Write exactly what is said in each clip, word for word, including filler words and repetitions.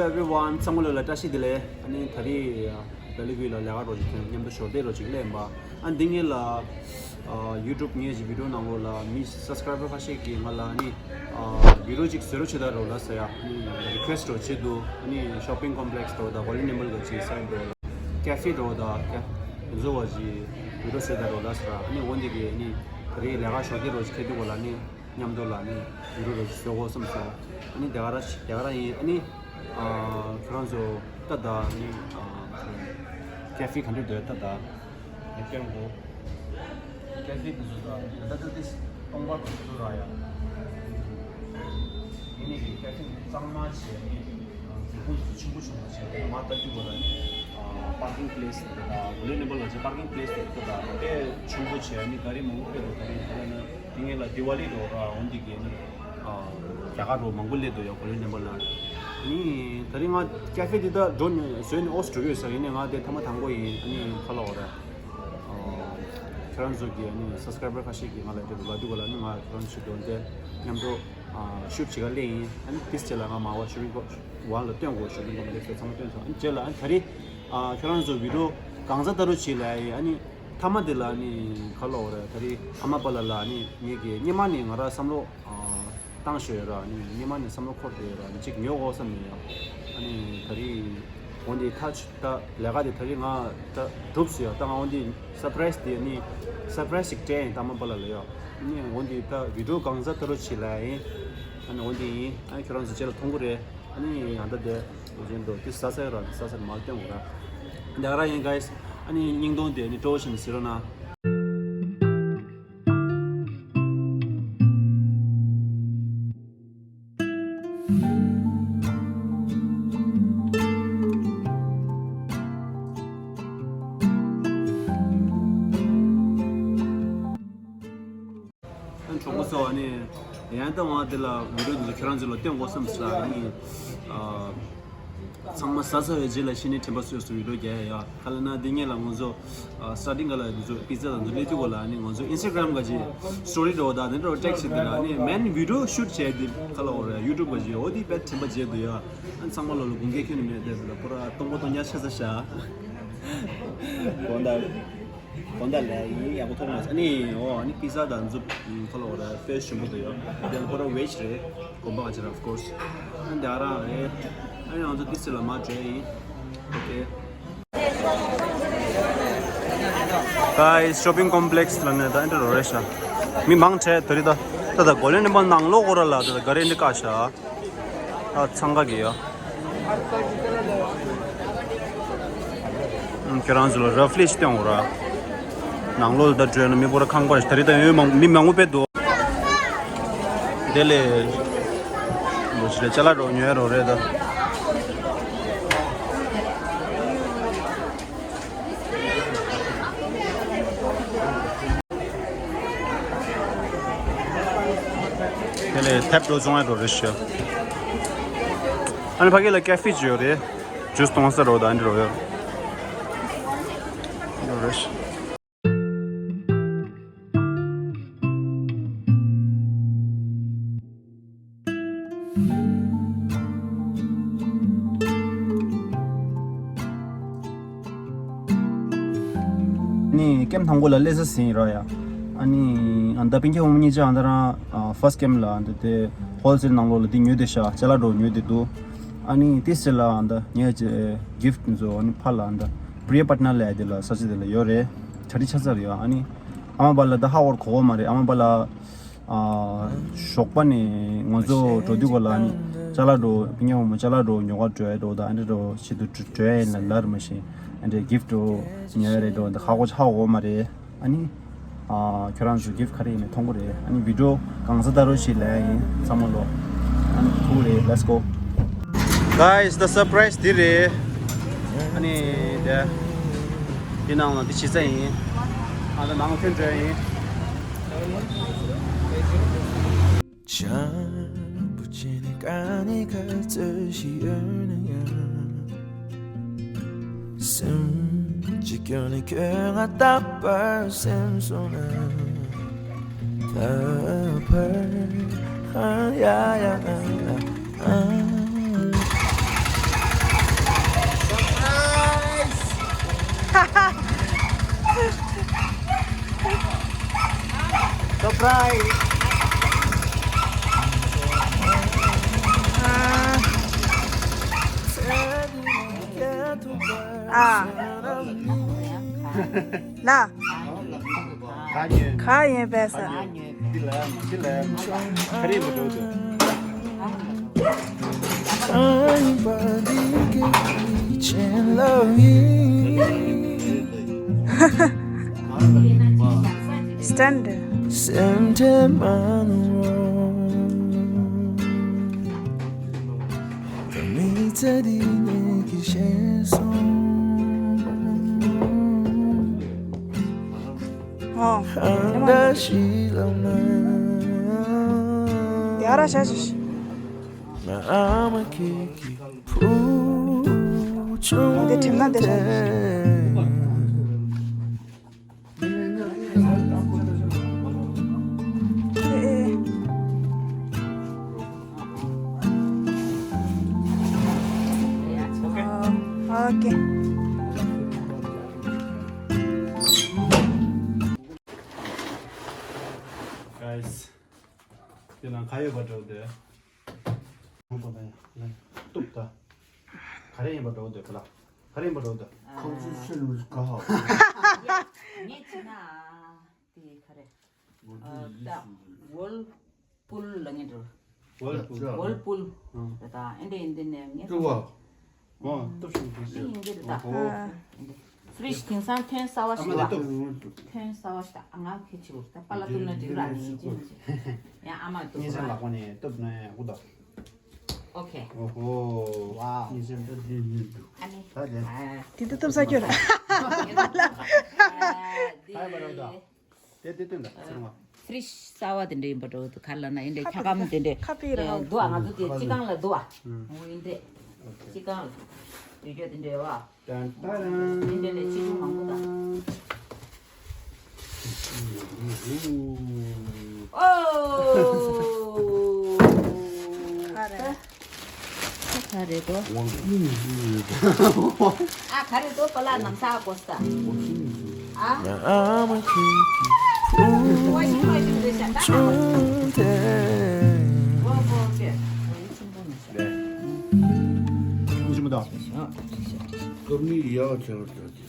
Everyone, ཚང་མ་ལོ་ལ་བཀྲ་ཤིས་བདེ་ལེགས། ཨ་ནི་ད་རེས་ལ་ལི་གུའི་ལ་ལས་ཀ་རོ་ཅིག་མཉམ་དུ་ཞོར་དེ་རོ་ཅིག་ལས་ཡིན་པ། ཨ་འདི་ངེད་ལ་ཨ་YouTube ངེད་ཀྱི་video ནང་ལོགས་ལ་མི་subscriber ཁ་ཤས་ཀྱིས་ང་ལ་ཨ་ནི་ཨ་video ཅིག་བཟོ་རོགས་བྱེད་ད་རོ་ལ་ཟེར་ཡ་ཨ་ནི་request རོ་བྱེད་འདུག་ཨ་ནི་shopping complex རོ་དང་Golden Temple གི་ཅིག་side རོ་cafe རོ་དང་དེ་ཚོ་བ་ཅིག་video བཟོ་ད་རོ་ལ་ཟེར། ཨ་ནི་འོ་འདི་གི་ཨ་ནི་ད་རེས་ལས་ཀ་ཞོར་དེ་རོ་ཅིག་ཁེ་དུ་གོ་ལ་ཨ་ནི། མཉམ་དུ་ལ་ནི་ཡུ་རོ་རོ་བཟོ་དགོས་བསམ་སོང་། ཨ་ནི་དེ་ག་ར་དེ་ག་ར་ཡིན། ཨ་ནི་ཨ་ཁྱོད་རང་ཚོ་ད་ད་ནི་ཨ་ཀེ་ཧྥེ་ག་འདྲ་འདུག་ད་ད་ནི་སྟོན་གོ། ཀེ་ཧྥེ་དེ་ཚོ་ད་ད་ད་ད་དེ་སྟོང་པ་དེ་ཚོ་ར་ཡ། ཡིན་ནི་གི་ཀེ་ཧྥེ་གཙང་མ་བྱས་ནི་མཛེས་སྡུག་ཆེན་པོ་བྱུང་བ་བྱས་ནི་མ་ལྟ་རྒྱུ་བ་ལ་ནི་པར་ཀིང་པི་ལེ་སི་དེ་ད་ཝོ་ལི་ནེ་བལ་ལ་བྱས་པར་ཀིང་པི་ལེ་སི་དེ་ད་དཔེ་ཆེན་པོ་བྱས་ནི་ག་རེ་མང་པོ་སྤེལ་འདུག་ག་རེ་ཡིན་ད་ལ་ནི། དེ་ངེད་ལ་དི་ཝ་ལི་རོ་ར་འོན་ཏེ་གི་ནི་ཨ་རྒྱ་གར་རོ་མང་པོ་སླེབས་འདུག་ཡ། གོ་ལེ་ནེ་བལ་ལ་ནི་ད་རིང་ང་ཀེ་ཧྥེ་འདི་ད་འགྲོ་ནས་བཟོས་ནས་ཨོ་སི་འགྲོ་གི་ཡོད་ས་ཡིན་ནའི་ང་དེ་ཐ་མ་དང་པོ་ཡིན། ཨ་ནི་ཁ་ལ་འོ་ར་ཨ་ཁྱོད་རང་ཚོ་གི་ཨ་ནི་སབ་སི་ཀ་རའི་བར་ཁ་ཤས་ཀྱིས་ང་ལ་དེ་རུ་ལ་དུས་ག་ལ་ནི་ང་ཁྱོད་རང་ཚོ་ཞིག་འགྲོ་འདི་མཉམ་དུ་ཨ་ཤུབ་བྱེད་ག་སླེབས་ཡིན། ཨ་ནི་དེ་རྗེས་ལ་ང་མ་བ་ཤུ་རིང་གོ་ཝང་ལ་སྟོན་དགོས། ཤུ་རིང་གོ་མ་དེ་ཚོ་ཚང་མ་སྟོན་སོང་། ཨ་ནི་རྗེས་ལ་ཨ་ནི་ད་རིང་ཨ་ཁྱོད་རང་ཚོ་བི་ཌིའོ་གང་ཚ་ལྟ་རོགས་བྱེད་ལ་ཡིན། ཨ་ནི། ཐ་མ་དེ་ལ་ནི་ཁ་ལོ་རེད། ད་རེས་ཨ་མ་པ་ལ་ལ་ནི་ངེད་ཀྱི་སྙེ་མ་ནི་ང་ར་བསམ་བློ་ཨ་བཏང་ཞོད་ར་ནི་སྙེ་མ་ནི་བསམ་བློ་འཁོར་ཏེ་ར་ནི་གཅིག་ཉོ་དགོས་བསམ་ནས་ཡ། ཨ་ནི་ད་རེས་འོན་ཏེ་ཐ་ཆུ་ད་ལས་ཀ་དེ་ད་རེས་ང་ད་གྲུབ་སོང་ཡ། ད་ང་འོན་ཏེ་སར་པ་རའི་སི་དེ་ནི་སར་པ་རའི་སི་ཞིག་སྤྲད་ཡིན་ད་ཨ་མ་པ་ལ་ལ་ཡ། ནི་འོན་ཏེ་ད་བི་ཌིའོ་གང་ཟག་ལྟ་རོགས་བྱེད་ལ་ཡིན། ཨ་ནི་འོན་ཏེ་ཡིན། ཨ་ནི་ཁྱོད་རང་ཚོ་རྗེས་ལ་མཐོང་གི་རེད། ཨ་ནི་ཡང་ད་དེ་འོ་ཅན་དུ་དེ་ས་ས་ར་ས་ས་མ་སྟོན་གོ་ར། འདི་ག་ར་ཡིན་guys། ཨ་ནི་སྙིང་སྟོང་དེ་ནི་སྤྲོ་བོ་བྱས་ནས་ཟེར་རོགས་གནང་། ཨ་གྲོགས་པོ་ཚོ། ཨ་ནི་ཡང་ད་ང་འདི་ལ་བི་ཌིའོ་འདི་ཚོ་ཁྱེད་རང་ཚོ་ལ་སྟོན་དགོས་བསམ་སོང་། ཨ་ནི་ཨ་ཚང་མ་ཟ་ཚར་བའི་རྗེས་ལ་ཤི་ནས་དྲན་པ་གསོས་སུ་བི་ཌིའོ་རྒྱག་ཡ། ཡ་ག་ལ་ན་འདི་ངེད་ལ་ང་ཚོ་ཨ་སི་ཊར་ཊིང་ག་ལ་འདི་ཚོ་པི་ཛ་དང་འདི་ཚོ་སླེབས་དུས་ག་ལ། ཨ་ནི་ང་ཚོ་ཨིན་སི་ཊ་གྷ་རམ་ག་ཅིག་སི་ཊོ་རི་འགྲོ་བ་དང་འདི་འགྲོ་ཊེག་བྱེད་དུས་ཨ་ནི་མེན་བི་ཌིའོ་ཤུཊ་བྱས་དུས་ག་ལ་འོ་རེད། ཡུ་ཊུབ་ག་ཅིག་འོ་དེ་དཔེ་དྲན་པ་བརྗེད་འདུག་ཡ། ཨ་ནི་ཚང་མ་ལོ་ལོ་དགུན་ཁའི་ཁྱོན་ནས་མེད་དེ་ལ་པོ་ར་སྟོང་པ་སྟོང་ཉག་ཆ་ས་ཤ། དགོང་དག་དགོང་དག་ལས་ཡིན་ཡག་པོ་ཐོག་མ་ཨ་ནི་འོ་ཨ་ནི་པི་ཛ་དང་འཛུབ་ཁ་ལོ་ར་དཔེ་ཞིམ་པོ་འདུག་ཡོད། དེ་ལ་ཁོ་ར་ཝེཇ་རེད། གོམ་པ་ག་ཅི་ར་of course། ཨ་ནི་དེ་ཨ་ར་རེད། ཨ་ནི་ང་ཚོ་ཏི་སི་ལ་མ་འགྲོ་ཡིན། ཨོ་ཁེ། Guys, shopping complex ལ་ནས་ད་ཨེ་འདྲ་རོ་རེད་ཤག་མི་མང་ཆེ་དེ་རིང་ད་ད་ད་གོ་ལེ་ནི་མ་ནང་ལོགས་སྐོར་ལ་ད་ད་ག་རེ་འདི་ཀ་ཤག་ད་འཚང་ཁ་གི་ཡོད། ཁྱེད་རང་ཚོ་ལ་ར་ཕི་ལི་ཞིག་སྟོན་འོ་ར། ནང་ལོགས་ལ་ད་བྲོས་ན་མི་པོ་ར་ཁང་པ་རེད། ད་རེས་ད་ཡོད་མང་མི་མང་པོ་དཔེ་འདུག་དེ་ལས་ལོ་ཞིག་ལ་ཅ་ལག་འགྲོ་ཉོས་རོ་རེད་ད། དེ་ལས་ཐེབས་འགྲོ་བྱུང་ཡ་འགྲོ་རེད་ཤག་ཨ་ནི་ཕ་གི་ལ་ཀེ་ཧྥེ་ཅིག་ཡོད་རེད། ཇུས་གཏོང་ས་རོ་ད་ཨ་འདྲ་རོ་ཡོད་རེད་ཤག་ནི་ཀེམ་དང་པོ་ལ་སླེབས་ས་ཟིན་ར་ཡ། ཨ་ནི་ཨ་ད་པིན་ཁྱེད་འོང་གཉིས་ཆ་ཨ་ད་རང་ཕར་སི་ཊི་ཀེམ་ལ་ཨ་ད་དེ་ཧོལ་སེལ་ནང་ལོགས་ལ་དེ་ཉོས་དེ་ཤག་ཅ་ལག་འགྲོ་ཉོས་དེ་འདུག་ཨ་ནི་དེ་སེ་ལ་ཨ་ད་ངས་ཀྱི་གིཕ་ཊི་འཛོ་ཨ་ནི་ཕར་ལ་ཨ་ད་པྲི་ཡ་པ་ཊ་ན་ལ་ཡ་དེ་ལ་ས་ཆ་དེ་ལ་ཡོད་རེད། གྲ་སྒྲིག་ཆ་ཚར་ཡོད། ཨ་ནི་ཨ་མ་པ་ལ་ད་ཧ་ཧོར་གོ་གོ་མ་རེད། ཨ་མ་པ་ལ། ཨ་ཞོགས་པ་ནས་ང་ཚོ་འགྲོ་དུས་ག་ལ་ནི་ཅ་ལག་འགྲོ་པིན་ཉོ་མོ་ཅ་ལག་འགྲོ་ཉོ་ག་འགྲོ་ཡ་འགྲོ་ད་ཨ་འདྲ་འགྲོ་ཆེད་དུ་འགྲོ་ཡ་ཡིན་ལ་ལར་མ་ཤེས། ཨ་འདྲ་གིཕ་ཊི་འགྲོ་ཉོ་ཡ་རེད་འགྲོ་འདི་ཧ་གོ་ཧ་གོ་མ་རེད། ཨ་ནི་ཨ་ཁྱོད་རང་ཚོ་གིཕ་ཊི་ག་རེ་ཡིན་ནས་མཐོང་གི་རེད། ཨ་ནི་བི་ཌིའོ་གང་ས་ལྟ་རོགས་ཞིག་ལ་ཡིན་ཚང་མ་ལོ། ཨ་ནི་ཐུག་རེད། Let's go guys. The surprise འདི་རེད། ཨ་ནི་དེ་འདི་ནང་ལ་འདི་ཕྱི་ས་ཡིན། ཨ་ད་ནང་ཐོན་འགྲོ་ཡ་ཡིན། བྱམས་པོ་བྱས་ནས་དཀའ་ངལ་ག་ཚོད་ཞིག་ཡོད་ན་ཡང་། སེམས་ཀྱི་སྐྱོན་ནི་ཁྱོད་ང་རྟག་པར་སེམས་སོང་ན། ད་བར་ཧ་ཡ་ཡ་ཨ་ཨ། Surprise. ཨ། ལ། ག་ཡིན་པས་ས། འདི་ལ་འདི་ལ་ག་རེ་མ་འགྲོ་འདུག Stand. ཨོ། ཡ་ར་ཤ་ཤ་ཤ། འདི་ཁྲིམས་ན་འདི་ཤ་ཤ་ཤ། Okay. Guys, དེ་ན་ག་ཡོད་པ་འགྲོ་དེ། གཏུབ་ད། ག་རེ་ཡིན་པ་འགྲོ་དེ་ཁ་ལ། ག་རེ་ཡིན་པ་འགྲོ་དེ། ཁོང་ཚོས་ཤེས་མི་དགའ། ངས་བྱས་ན་དེ་ག་རེ། ད་ཝོལ་པུལ་ལ་ངས་འགྲོ། ཝོལ་པུལ། ཝོལ་པུལ། ད་ཨེ་འདྲ་ཡིན་དེ་ནས་ངས། ཨོ། སྟོབས་ཤུགས་འདུག་ཟེར། འདི་ཡིན་གྱི་རེད་ད། ཨོ་ཧོ། ཧྥི་རིཇ་དེང་སང་ཐོན་གསར་བ་ཞིག་ལ། ཐོན་གསར་བ་ཞིག་ད་ང་ཁེ་ཆེ་བོར་ད་པཱ་ལགས་ཐུག་ན་འགྲིག་ར་ནི་ཡིན་གྱི་མི་གྱི། ཡང་ཨ་མ་འདུག་ངས་ལག་པ་ནས་སྟོབས་ནས་འུ་ད། ཨོ་ཁེ། ཨོ་ཧོ། ཝའོ། ངས་ད་འདི་ཡིན་འདུག་ཨ་ནི། ད་དེ། ཨ། དེ་འདི་སྟོབས་ས་སྐྱོ་ར། ཨ་འདི། ད་ཡ་པ་ར་ད། དེ་དེ་སྟོན་དང་ཚུར་མ། ཧྥི་རིཇ་གསར་བ་དེ་འདྲ་ཡིན་པ་འགྲོ་འདུག་ག་ལ་ན་ཡིན་འདྲ་ཁ་ཁ་མི་དེ་འདྲ་ཁ་པི་ར་ཧ་འདུག་ང་ཚོ་དེ་སྤྱི་ཁང་ལ་འདུག་ཨ། འོ་ཡིན་འདྲ་སྤྱི་ཁང་ལ་ཡོད་རྒྱུ་དེ་འདྲ་བ། ཏན་ཏན་ཡིན་འདྲ་ལས་ཕྱི་ཁུང་མང་པོ་དང་། ཨོ། ཁ་རེད། ཁ་རེད་དོ། ཨ་ག་རེ་དོ་པ་ལ་ནམ་ས་གོ་ས། ཨ། ཝ་ཤིང་ཝ་ཤིང་རེད་ཤག་ད། ཨོ་ཨོ་ཁེ།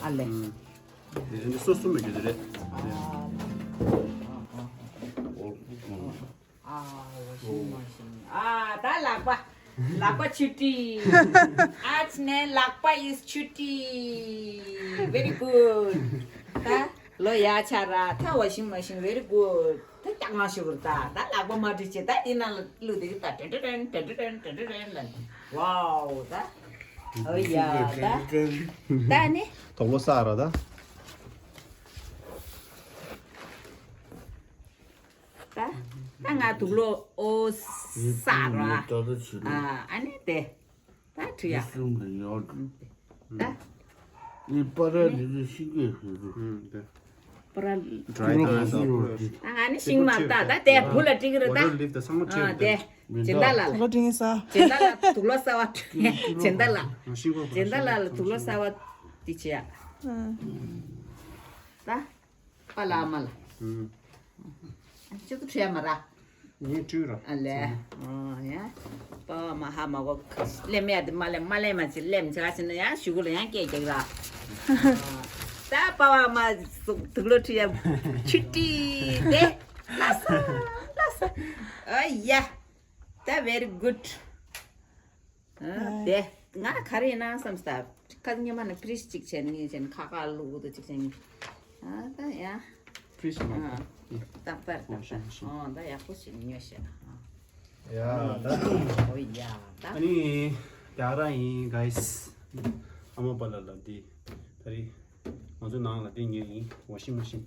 ཨ་ལེ། སོ་སོ་མེད་རྒྱུ་དེ་རེད། ཨོ། ཨ། ཝ་ཤིང་ཝ་ཤིང་། ཨ། ད་ལག་པ། ལག་པ་ཆུ་ཏི། ཨ་ནི་ལག་པ་is ཆུ་ཏི། Very good. ད་ལོ་ཡ་ཆ་ར་ད་ཝ་ཤིང་ཝ་ཤིང་very good. ད་ཀྱག་མ་ཤུ་གུར་ད་ད་ལག་པ་མ་བྲི་ཆེ་ད་ཨི་ན་ལ་ལུ་དེ་ད་ཏན་ཏན་ཏན་ཏན་ཏན་ཏན་ལ། ཝའོ་ད། ཨོ་ཡ་ད། ད་ནི། དོག་ལོ་ས་ར་ད། ད་ད་ང་དུག་ལོ་ཨོ་ས་ར། ཨ་ཨ་ནི་དེ་ད་ཁྲི་ཡ། ད་ནི་པ་ར་ནི་ཤིང་གི་ཧུ་རུ། པ་ར། ད་ང་ནི་ཤིང་མ་ད་ད་དེ་བུ་ལ་ཏྲིག་ར་ད། ཨ་དེ་ཇེན་ད་ལ་ལ། ལོ་ཏྲིག་ས། ཇེན་ད་ལ་དུག་ལོ་ས་བ། ཇེན་ད་ལ། ཇེན་ད་ལ་ལ་དུག་ལོ་ས་བ་དེ་ཆེ་ཡ། ད། པ་ལ་མ་ལ། ཅི་ཏུ་ཁྲེ་མ་ར། ངས་བྲིས་ར། ཨ་ལེ། ཨོ་ཡ། པ་བ་མ་ཧ་མ་གོ། ལེ་མེ་ཡ་དེ་མ་ལེ་མ་ལེ་མ་ཅི་ལེ་མ་ཅི་ག་ཅི་ན་ཡ་ཞུ་གུ་ལ་ཡང་སྐད་རྒྱག་ར། ད་པ་བ་མ་དུག་ལོ་ཁྲི་ཡ། ཆུ་ཏི་དེ། ལ་ས་ལ་ས། ཨ་ཡ། ད་very good. ཨ་དེ་ང་ག་རེ་ཡིན་ན་བསམ་སྟབས་ཁ་སྙེ་མ་ནི་ཕྲིས་གཅིག་བྱས་ནས་བྱས་ནས་ཁ་ཁ་བླུག་དུ་གཅིག་བྱས་ནས་ཨ་ད་ཡ། ཕྲིས་མ་ཨ་ཏག་ཏག་ཏག་ཏག་ཨོ་ད་ཡག་པོ་ཞིག་ཉོས་ཤག་ཡ་ད། ཨོ་ཡ་ད། ཨ་ནི་ཡ་ར་ཡིན་guys། ཨ་མ་པ་ལ་ལ་འདི་ད་རེད། ང་ཚོ་ནང་ལ་དེ་ཉོས་ཡིན། ཝ་ཤིང་མ་ཤིན།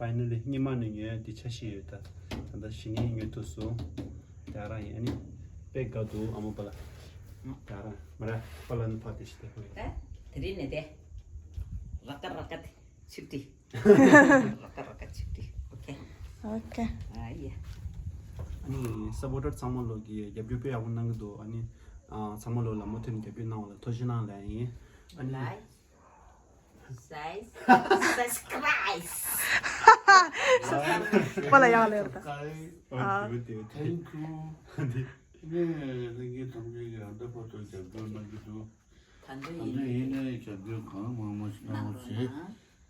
Finally སྙེ་མ་ནས་ཉོས་ཡ་འདི་ཆ་ཤས་ཡོད་ད། ད་ལྟ་གཞི་ནས་ཉོས་ཐུབ་སོང་། དེ་རང་ཡིན། ཨ་ནི་དཔེ་དགའ་འདུག་ཨ་མ་པ་ལ། དེ་རང་མ་ར་པ་ལ་ནི་ཕ་དེ་ཤི་དེ་ཧོ་ཡ། ད་དེ་རིང་ནས་དེ་ར་ཀ་ར་ཀ་དེ་ཆུ་ཏི། ར་ཀ་ར་ཀ་ཆུ་ཏི། ཨོ་ཁེ། ཨོ་ཁེ། ཨ་ཡེ། ཨ་ནི་སབ་པོར་ཊར་ཚང་མ་ལོ་གི་རྒྱབ་སྐྱོར་དཔེ་ཡག་པོ་གནང་གི་འདུག་ཨ་ནི་ཚང་མ་ལོ་ལ་མུ་མཐུད་ནས་རྒྱབ་སྐྱོར་གནང་བ་ལ་ཐུགས་རྗེ་གནང་ལབ་ཡིན། ཨ་ནི། ལ། Subscribe. པ་ལ་ཡག་ལེར་ད། ཨ། Thank you. ངས་ལྷན་རྒྱས་ཐམས་ཅད་ཀྱིས་ཨ་ད་བར་དུ་རྒྱབ་སྐྱོར་གནང་གི་འདུག་ད་འདི་ད་ཡིན་འདི་ཡིན་ནའི་རྒྱབ་སྐྱོར་གང་མང་མང་ཞིག་གནང་རོགས་བྱེད།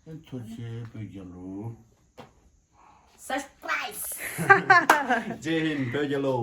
ཨེ་ཐུགས་རྗེ་ཆེ་བོད་རྒྱལ་ལོ། Subscribe. ཇེ་ཧིན་བོད་རྒྱལ་ལོ།